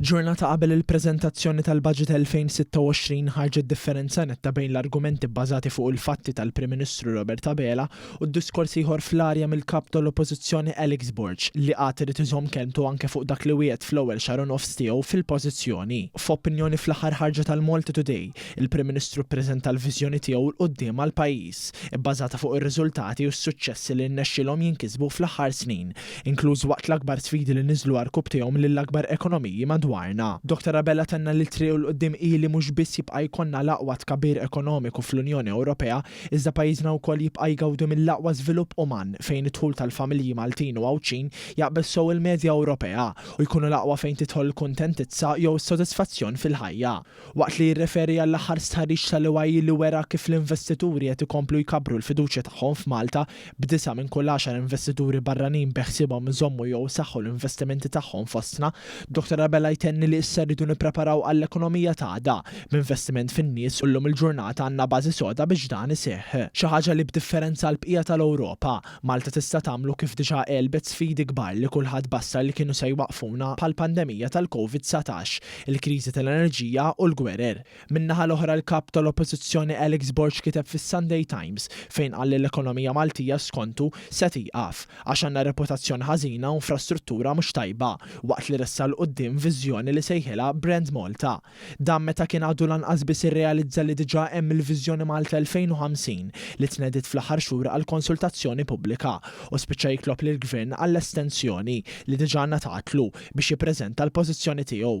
Ġurnata qabel il-preżentazzjoni tal-Budget 2026 ħarġet differenza netta bejn l-argumenti bbażati fuq il-fatti tal-Prim Ministru Robert Abela u d-diskors ieħor fl-arja mill-Kap tal-Oppożizzjoni Alex Borg li għad irid iżomm kelmtu anke fuq dak li wiegħed fl-ewwel xahar u nofs tiegħu fil-pożizzjoni. F'opinjoni fl-aħħar ħarġa tal-Malta Today, il-Prim Ministru ppreżenta l-viżjoni tiegħu 'l quddiem għall-pajjiż, ibbażata fuq ir-riżultati u s-suċċessi li rnexxielhom jinkisbu fl-aħħar snin, inkluż waqt l-akbar sfidi li niżlu għarkupptejhom lill-akbar ekonomiji madwarna. Dottor Abela tenna li t-triq 'l quddiem hi li mhux biss jibqa' jkollna l-aqwa tkabbir ekonomiku fl-Unjoni Ewropea, iżda pajjiżna wkoll jibqa' jgawdi mill-aqwa żvilupp uman fejn id-dħul tal-familji Maltin u Għawdxin jaqbeż sew il-medja Ewropea u jkunu l-aqwa fejn tidħol il-kuntentizza jew is-sodisfazzjon fil-ħajja. Waqt li jirreferi għall-aħħar stħarriġ tal-EYE li wera kif l-investituri qed ikomplu jkabbru l-fiduċja tagħhom f'Malta, b'disgħa minn kull għaxar investituri barranin beħsiebhom iżommu jew isaħħu l-investimenti tagħhom fostna, Dottor Abela jtenni li issa rridu nippreparaw għall-ekonomija t'għada, b'investiment fin-nies u llum il-ġurnata għandna bażi soda biex dan iseħħ. Xi ħaġa li b'differenza għall-bqija tal-Ewropa, Malta tista' tagħmlu kif diġà għelbet sfidi kbar li kulħadd bassar li kienu se jwaqqfuna bħall-pandemija tal-Covid 19, il-kriżi tal-enerġija u l-gwerer. Min-naħa l-oħra l-Kap tal-Oppożizzjoni Alex Borg kiteb fis-Sunday Times fejn qal li l-ekonomija Maltija skontu se tieqaf għax għandna reputazzjoni ħażina u infrastruttura mhux tajba waqt li ressaq 'l quddiem viżjoni li sejħilha Brand Malta. Dan meta kien għadu lanqas biss irrealizza li diġà hemm il-Viżjoni Malta 2050 li tnediet fl-aħħar xhur għall-konsultazzjoni pubblika u spiċċa jitlob lill-Gvern għall-estensjoni li diġà ngħatatlu biex jippreżenta l-pożizzjoni tiegħu.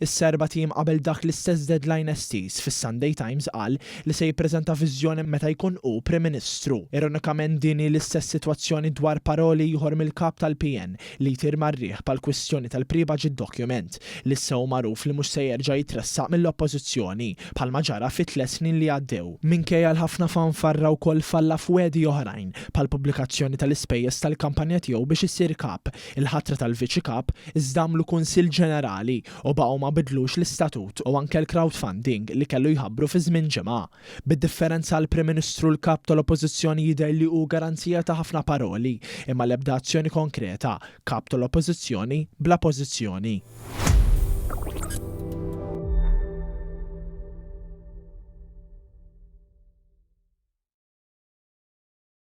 Issa erbat ijiem qabel dak l-istess deadline estiż, fis-Sunday Times qal li se jippreżenta viżjoni meta jkun hu Prim Ministru. Ironikament din hi l-istess sitwazzjoni dwar paroli ieħor mill-Kap tal-PN li jtir mar-riħ bħall-kwistjoni tal-pre-budget document li issa hu magħruf li mhux se jerġa' jitressaq mill-Oppożizzjoni, bħalma ġara fit-tlett snin li għaddew. Minkejja l-ħafna fanfarra wkoll falla f'wegħdi oħrajn, bħall-pubblikazzjoni tal-ispejjeż tal-kampanja tiegħu biex isir Kap, il-ħatra tal-Viċi Kap, iżda għamlu Kunsill Ġenerali u baqgħu ma bidlux l-istatut u anke l-crowdfunding li kellu jħabbru fi żmien ġimgħa. Bid-differenza għall-Prim Ministru l-Kap tal-Oppożizzjoni jidher li hu garanzija ta' ħafna paroli, imma l-ebda azzjoni konkreta, Kap tal-Oppożizzjoni bla pożizzjoni.